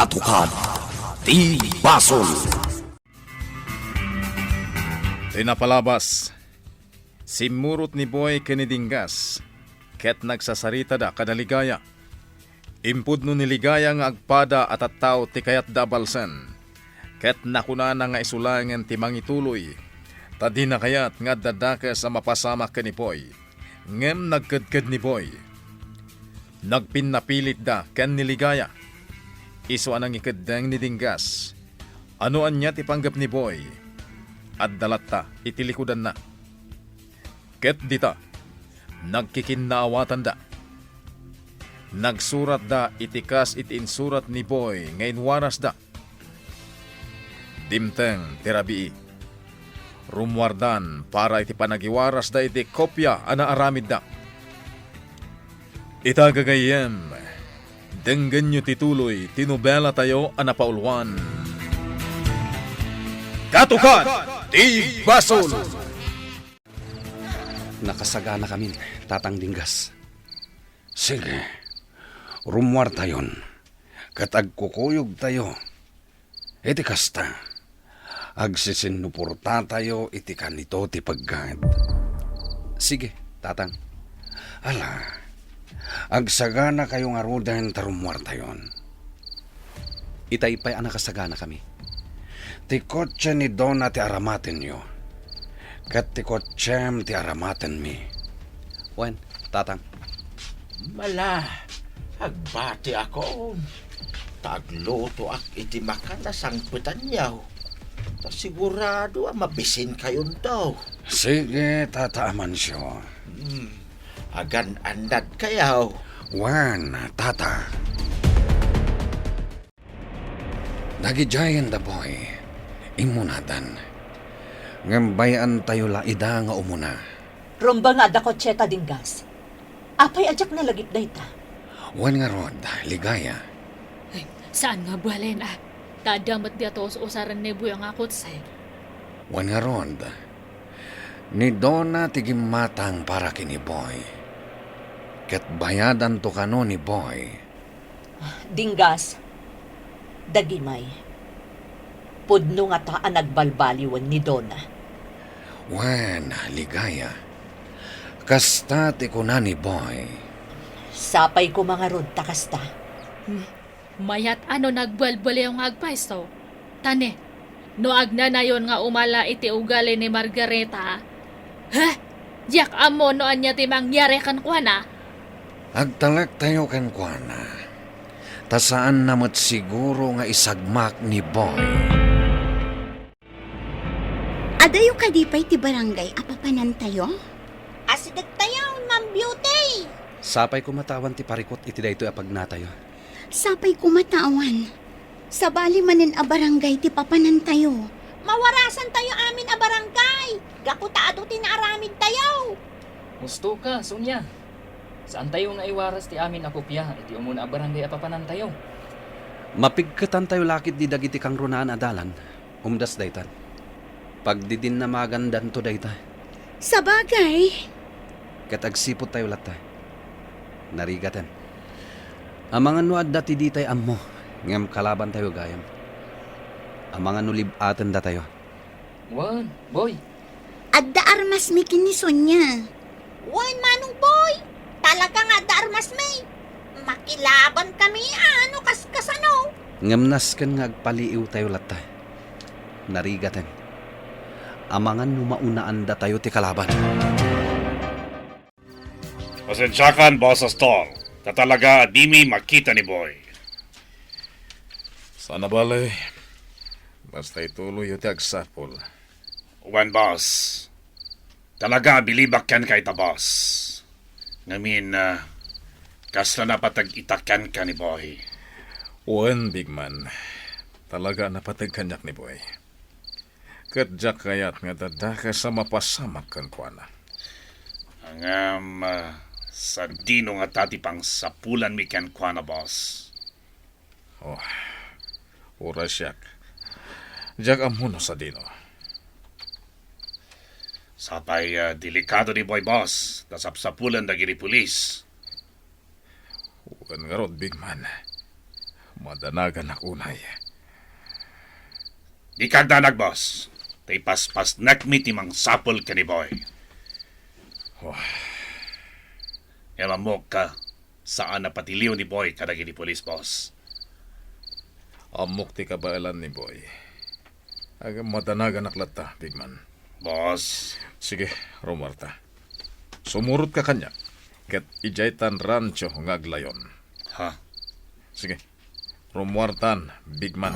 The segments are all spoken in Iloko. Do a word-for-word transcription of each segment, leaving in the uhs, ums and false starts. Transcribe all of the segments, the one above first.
Katukad ti basol. Ti napalabas, simmurot ni Boy ken ni Dinggas, ket nagsasaritada kada Ligaya. Impudno ni Ligaya nga agpada a tattao ti kayatda a balsen, ket nakunana nga isulangen ti mangituloy, ta dina kayat nga adda dakes a mapasamak ken ni Boy. Ngem nagkedked ni Boy. Nagpinnapilitda ken ni Ligaya. Isu a nangikeddeng ni Dinggas. Ano ania ti panggep ni Boy? Adda latta iti likudanna. Ket dita, nagkikinnaawatanda. Nagsuratda iti kas iti insurat ni Boy nga inwarasda. Dimteng ti rabii. Rummuardan para iti panagiwarasda iti kopia a naaramidda. Ita, gagayyem, denggenyo ti tuloy ti nobelatayo a napauluan, Katukad ti Basol. Nakasaganakamin, Tatang Dinggas. Sige, rummuartayon, ket agkukuyogtayo. Iti kasta, agsisinuportatayo iti kanito ti paggaed. Sige, Tatang. Ala, agsaganakayo ngaruden ta rummuartayon. Itay pay a nakasaganakami. Ti kotse ni Dona ti aramatenyo, ket ti kotsem ti aramatenmi. Wen, Tatang. Mala, agbatiakon, ta aglutoak iti makan a sangpetanyo. Ta sigurado a mabisinkayonto. Sige, Tata Amancio. Hmm, agan-annadkayo. Wen, Tata. Dagidiayen da, Boy, immunadan. Ngem bay-antayo la ida nga umuna. Rumba nga adda kotseta, Dinggas. Apay a diak nalagip dayta? Wen ngarud, Ligaya. Ay, saan nga balen, a? Ta adda met di ato us-usaren ni Boy nga kotse. Wen ngarud, ni Dona ti gimmatang para ken ni Boy. Ket bayadanto kano ni Boy. Dinggas, dagimay. Pudno ngata a nagbalbaliwen ni Dona. Wen, Ligaya. Kasta ti kuna ni Boy. Sapay koma ngarud ta kasta. Hmm. Mayat a no nagbalbaliw nga agpayso. Ta ne, no agnanayon nga umala iti ugali ni Margarita, ha? Diak ammo no ania ti mangyari kenkuana. Agtalektayo kenkuana, ta saanna met siguro nga isagmak ni Boy. Adayo kadi pay ti barangay a papanantayo? Asidegtayo, Ma'am Beauty. Sapay koma ta awan ti parikut iti daytoy a pagnatayo. Sapay koma ta awan. Sabali manen a barangay ti papanantayo. Mawarasantayo amin a barangay, gapu ta adu ti naaramidtayo. Husto ka, Sonia. Saantayo nga iwaras ti amin a kopia iti umuna a barangay a papanantayo. Mapigketantayo la ketdi dagiti kangrunaan a dalan. Umdas dayta. Pagdidinnamagandanto dayta. Sabagay. Ket agsiputtayo latta. Narigaten. Amangan no adda ti ditay ammo, ngem kalabantayo gayam. Amangan no lib-atendatayo. Wen, Boy. Adda armasmi ken ni Sonia. Wen, Manong Boy, talaga nga adda armasmi. Makilabankami a no kaskasano. Ngem nasken nga agpaliiwtayo latta. Narigaten. Amangan no maunaandatayo ti kalaban. Pasensiakan, Boss Astol, ta talaga a dimi makita ni Boy. Saan a bale, basta ituloyyo ti agsapul. Wen, boss. Talaga a bilibak kenka ita, boss. Ngamin, ah, kasla napateg ita kenka ni Boy. Wen, big man. Talaga a napateg kaniak ni Boy. Ket diak kayat nga adda dakes a mapasamak kenkuana. Ngem, ah, sadino ngata ti pangsapulanmi kenkuana, boss? Oh, uray siak. Diak ammo no sadino. Sapay, ah, delikado ni Boy, boss, ta sapsapulen dagiti pulis. Wen ngarud, big man. Madanaganak unay. Dika agdanag, boss. Ta ipaspasnekmi ti mangsapul ken ni Boy. Wah. Ngem ammok, saan a patiliw ni Boy kadagiti pulis, boss. Ammok ti kabaelan ni Boy. Ag-, madanaganak latta, Big Man. Boss. Sige, rumuarta. Sumurotka kaniak, ket idiay tan rancho nga aglayon. Ha? Sige, rumuartan, Big Man.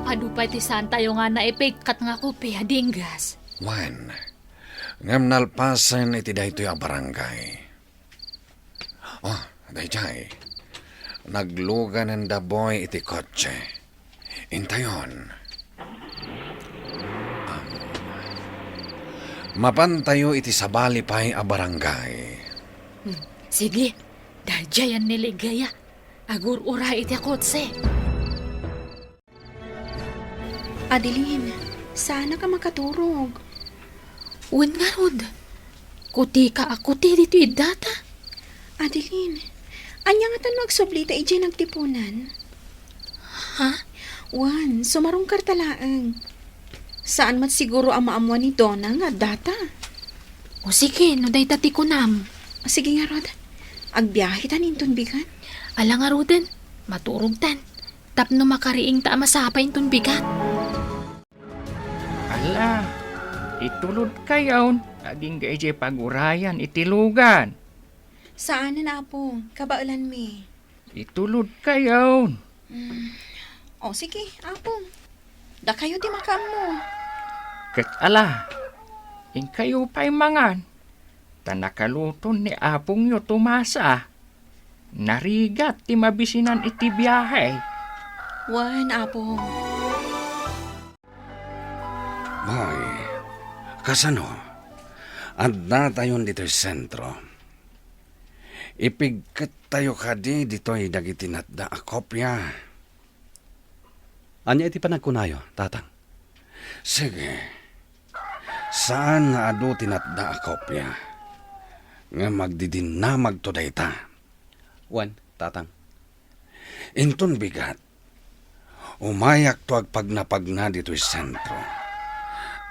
Adu pay ti saantayo nga naipigkat nga kopia, Dinggas. Wen, ngem nalpasen iti daytoy a barangay. Oh, daydiay. Nagluganen da Boy iti kotse. Intayon. Am, mapantayo iti sabali pay a barangay. Hmm, sige. Daydiayen ni Ligaya. Agur-uray iti a kotse. Adeline, saanak a makaturog. Wen ngarud, kutika a kuti ditoy data. Adeline, ania ngatan no agsublita idiay nagtipunan? Ha? Wen, sumarungkarta laeng. Saan met siguro a maammuan ni Donna nga addata. O sige, no dayta ti kunam. O sige ngarud, agbiahetan inton bigat. Ala ngaruden, maturogtan. Tapno makariingta a masapay inton bigat. Ala, itulodkayon, agingga idiay pagurayan iti lugan. Saanen, Apo, kabaelanmi. Itulodkayon. Mm. O, sige, Apo. Dakayo ti makaammo. Ket ala, inkayo pay mangan. Ta nakaluton ni apongyo Tomasa. Narigat ti mabisinan iti biahe. Wen, Apo. Boy, kasano? Addatayon ditoy sentro. Ipigkettayo kadi ditoy dagiti natda a kopia? Ania iti panagkunayo, Tatang? Sige. Saan nga adu ti natda a kopia. Ngem agdidinnamagto dayta. Wen, Tatang. Inton bigat, umayakto agpagnapagna ditoy sentro.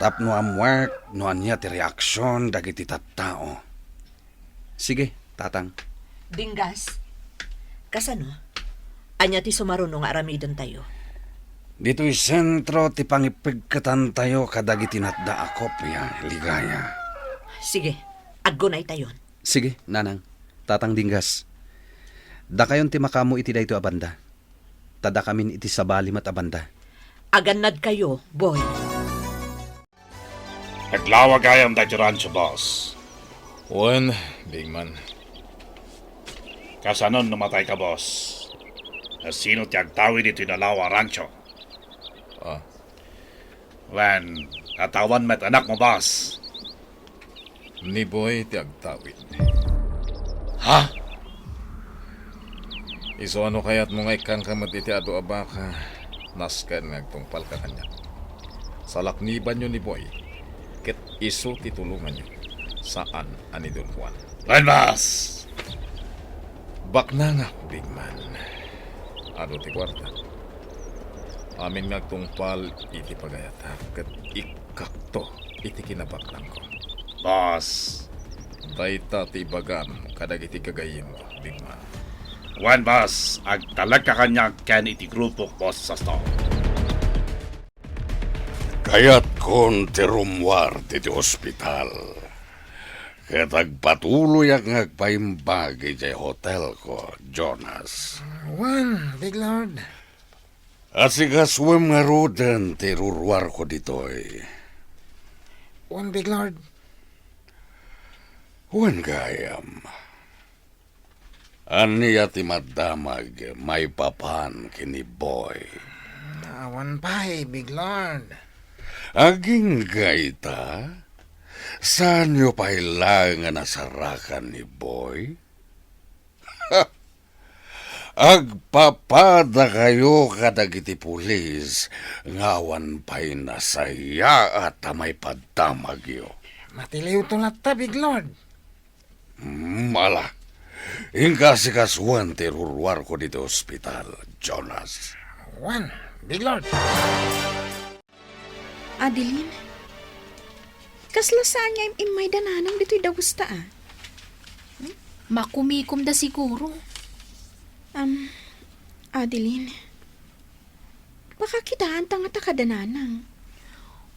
Tapno ammuek no ania ti reaksion dagiti tattao. Sige, Tatang. Dinggas, kasano? Ania ti sumaruno nga aramidentayo? Ditoy sentro ti pangipigketantayo kadagiti natda a kopia, Ligaya. Sige, aggunaytayon. Sige, Nanang. Tatang Dinggas. Dakayon ti makaammo iti daytoy a banda. Ta dakamin iti sabali met a banda. Agannadkayo, Boy. Aglawa gayam daytoy rancho, boss. Wen, Big Man. Kasanon no matayka, boss? Sino ti agtawid iti nalawa rancho? Ah. Wen, katawan met anakmo, boss. Ni Boy ti agtawid. Ha? Isu a no kayatmo nga ikkanka met iti adu a baka, nasken nga agtungpalka kaniak. Salaknibanyo ni Boy, ket isu ti tulonganyo, saan a ni Don Juan. Wen, boss! Baknangak, Big Man. Adu ti kuarta. Amin nga agtungpal iti pagayatak ket ikkakto iti kinabaknangko. Boss. Dayta ti ibagam kadagiti gagayyemmo, Big Man. Wen, boss, agtalekka kaniak ken iti grupok, Boss Sasto. Kayatkon ti rummuar ditoy ospital. Ket agpatuloyak nga agpaimbag idiay hotelko, Jonas. Wen, Big Lord. Asikasuem ngaruden ti ruruarko ditoy. Wen, Big Lord. Wen gayam. Ania ti madamag maipapan ken ni Boy? Awan pay, Big Lord. Agingga ita? Saanyo pay laeng a nasarakan ni Boy? Agpapadakayo kadagiti pulis nga awan pay nasayaat a maipadamagyo. Matiliwto latta, Big Lord. Hmm, ala. Inka asikasuan ti ruruarko ditoy ospital, Jonas. Wen, Big Lord. Adeline, kasla saan nga im-immay da nanang ditoy dagusta, a? Hmm? Makumikomda siguro. Am, Adeline, pakakitaan ta nga ta kada nanang.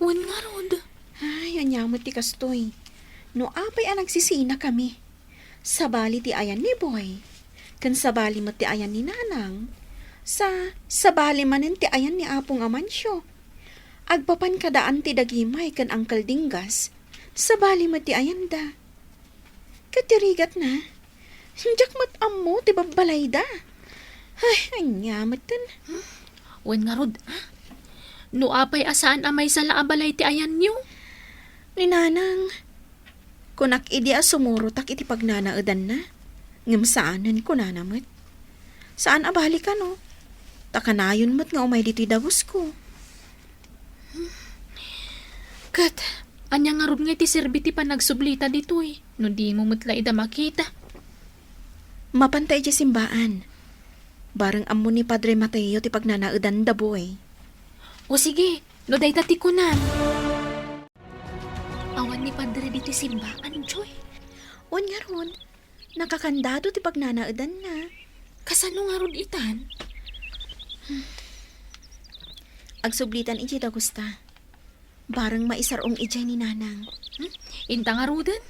Wen ngarud. Ay, ania met ti kastoy. No apay a nagsisinakami. Sabali ti ayan ni Boy. Ken sabali met ti ayan ni Nanang. Sa, sabali manen ti ayan ni Apong Amancio. Agpapan kada Auntie Dagimay ken Uncle Dinggas. Sabali met ti ayanda. Ket ti rigatna, diak met ammo ti babbalayda. Ay, ania metten? Wen ngarud, ha? No apay a saan a maysa la a balay ti ayanyo? Ni Nanang, kunak idi a sumurotak iti pagnanaedanna, ngem saanen, kunana met. Saan a bali kano, ta kanayon met nga umay ditoy dagusko. Ket, ania ngarud nga iti serbi ti panagsublita ditoy, no dimo met la ida makita? Mapanta idiay simbaan. Bareng ammo ni Padre Mateo ti pagnanaedan da, Boy. O sige, no dayta ti kunam. Awan ni Padre ditoy simbaan, Joy. Wen ngarud, nakakandado ti pagnanaedanna. Kasano ngarud itan? Agsublitan idiay dagusta. Bareng maisar-ong idiay ni Nanang. Hmm? Inta ngaruden?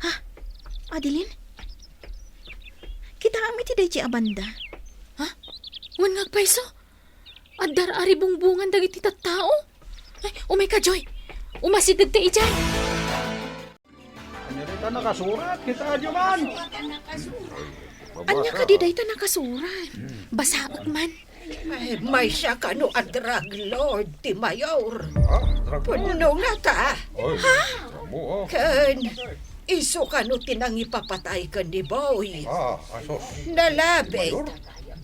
Ha? Adeline? Kitaem iti daydi a banda? Ha? Wen nga agpayso? Adda aribungbungan dagiti tattao? Ay, umayka, Joy. Umasideg ta idiay. Ania dayta nakasurat? Kitaenyo man. Ania kadi dayta nakasurat? Basaek man. Ay, maysa kano a drug lord ti mayor. Ah, drug lord? Pudno ngata. Ay, amo, ah. Ken isu kano ti nangipapatay ken ni Boy. Ah, asos. Nalabit. Mayor?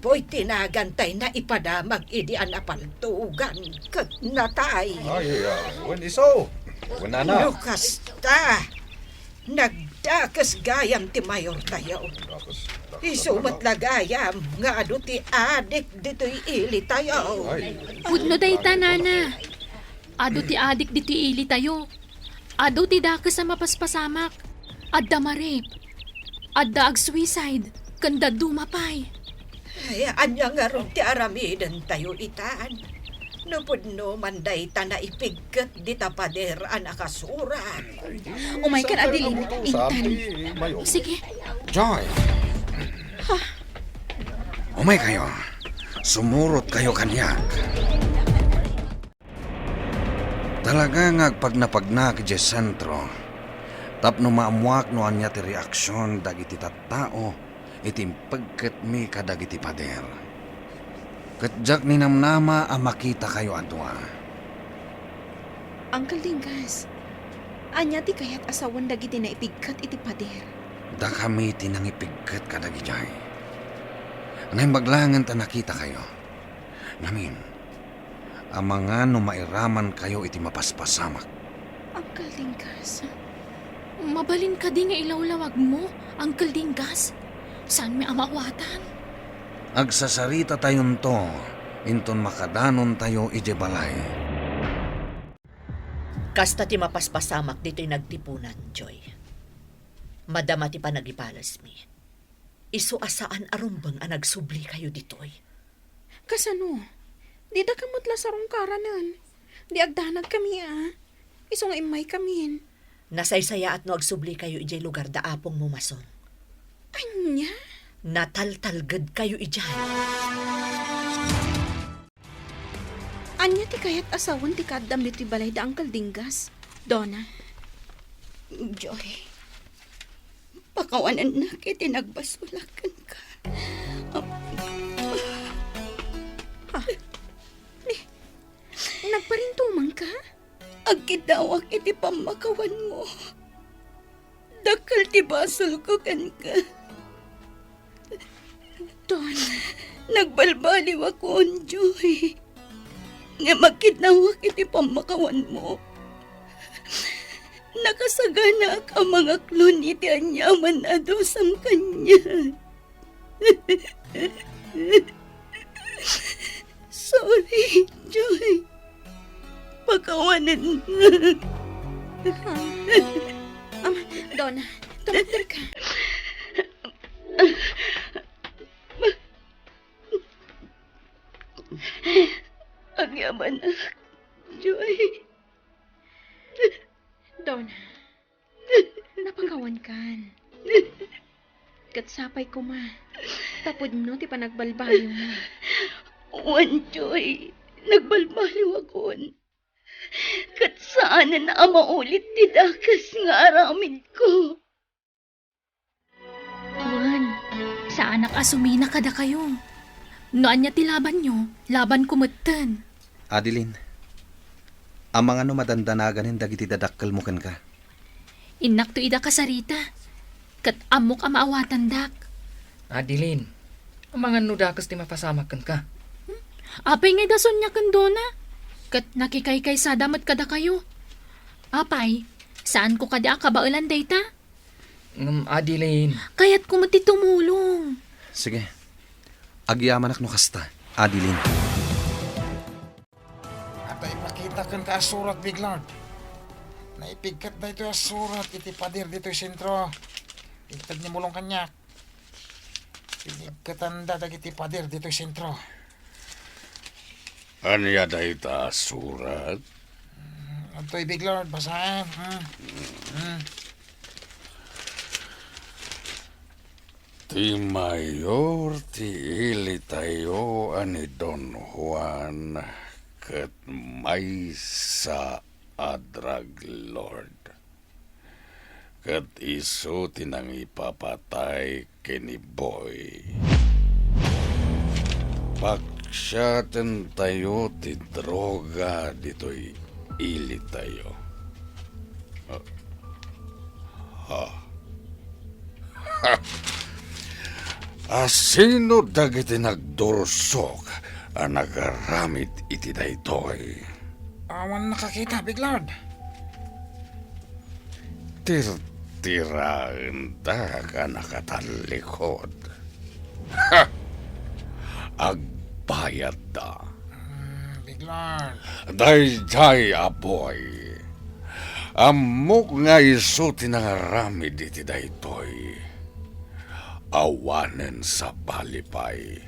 Boy, ti nagan tay naipadamag idi a napaltugan ket natay. Ay, ah, wen isu. Wen nana. No kasta, nagdakes gayam ti mayortayo. Dakes, dakes. Isu met la gayam nga adu ti adik ditoy ilitayo. Ay. Pudno dayta, nana. Adu ti adik ditoy ilitayo. Adu ti dakes a mapaspasamak. Adda ma-rape. Adda ag-suicide. Ken dadduma pay. Ay, ania ngarud ti aramidentayo itan? No pudno man dayta naipigket dita pader a nakasurat. Umaykan, Adeline, intan. Sige. Joy! Ha? Umaykayo. Sumurotkayo kaniak. Talaga nga agpagnapagnak idiay sentro tapno maammoak no ania ti reaksion dagiti tattao iti impigketmi kadagiti pader. Ket diak ninamnama a makitakayo a dua. Uncle Dinggas, ania ti kayat a sawen dagiti naipigket iti pader? Dakami ti nangipigket kadagidiay. Naimbag laengen ta nakitakayo. Ngamin, amangan no mairamankayo iti mapaspasamak. Uncle Dinggas. Mabalin kadi nga ilawlawagmo, Uncle Dinggas? Saanmi a maawatan? Agsasaritatayon inton makadanontayo idiay balay. Kasta ti mapaspasamak ditoy nagtipunan, Joy. Madama ti panagibalesmi. Isu a saan a rumbeng a nagsublikayo ditoy. Kasano? Dida ka met la sarungkaranen. Di agdanagkami a. Isu nga immaykamin. Nasaysayaat no agsublikayo idiay lugar da apongmo, Mason. Ania? Nataltalgedkayo idiay. Ania ti kayat a sawen ti kaaddam ditoy balay da Uncle Dinggas, Donna? Joy, pakawanennak iti nagbasolak kenka. Ha? Ni, nagparintumangka? Agkidawak iti pammakawanmo. Dakkel ti basolko kenka. Ton. Nagbalbaliwakon, Joy. Ngem agkidawak iti pammakawanmo. Nakasaganaak a mangaklon iti aniaman a dusam kaniak. Sorry, Joy. Pakawanen. Ah, um, Donna, tumagder ka. Agyamanak, Joy. Donna, napakawankan. Ket sapay koma, tapudno ti panagbalbaliwmo. Wen, Joy, nagbalbaliwakon. Ket saanen a maulit ti dakes nga aramidko. Wen, saanak a sumina kadakayo. No ania ti labanyo, labanko metten. Adeline, amangan no madandanaganen dagiti dadakkelmo kenka? Innakto ida kasarita, ket ammok a maawatandak. Adeline, amangan no dakes ti mapasamak kenka. Hmm? Apay nga idason nia ken Donna? Ket nakikaykaysada met kadakayo. Apay, saanko kadi a kabaelan dayta? Ngem, Adeline. Kayatko met ti tumulong. Sige. Agyamanak no kasta, Adeline. Adda ipakita kenka a surat, Biglard. Naipigket daytoy a surat iti pader ditoy sentro. Inted ni Mulong kaniak. Pinigketanda dagiti pader ditoy sentro. Ania dayta a surat? Mm, adtoy, Biglard, basaen. Mm. Mm. Ti mayor ti ilitayo a ni Don Juan ket maysa a drug lord. Ket isu ti nangipapatay ken ni Boy. Paksiatentayo ti droga ditoy ilitayo. Ha? Ha? Asino dagiti nagdursok a nagaramid iti daytoy? Awan nakakita, Biglard. Tirtiraendak a nakatallikod. Ha! Agbayadda. Mm, Biglard. Daydiay a Boy. Ammok nga isu ti nangaramid iti daytoy. Awanen sabali pay.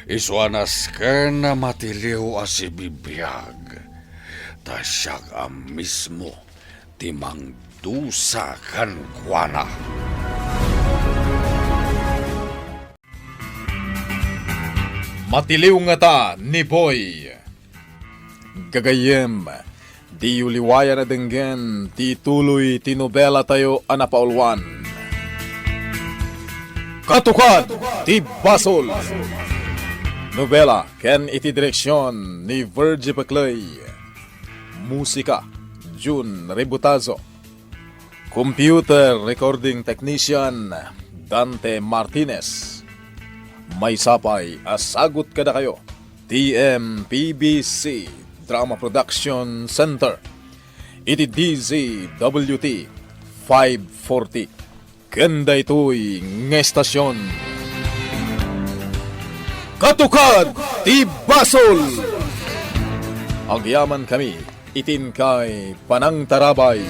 Isu a nasken a matiliw a sibibiag, ta siak a mismo ti mangdusa kenkuana. Matiliw ngata ni Boy. Gagayyem, diyo liwayan a denggen ti ituloy ti nobelatayo a napauluan, Katukad ti Basol. Nobela ken iti direksion ni Virgie Peclay. Musika, Jun Rebutazo. Computer recording technician, Dante Martinez. Maysa pay a sagut kadakayo, T M P B C Drama Production Center, iti D Z W T five forty. Ken daytoy nga estasion, Katukad ti Basol! Agyamankami iti inkay panangtarabay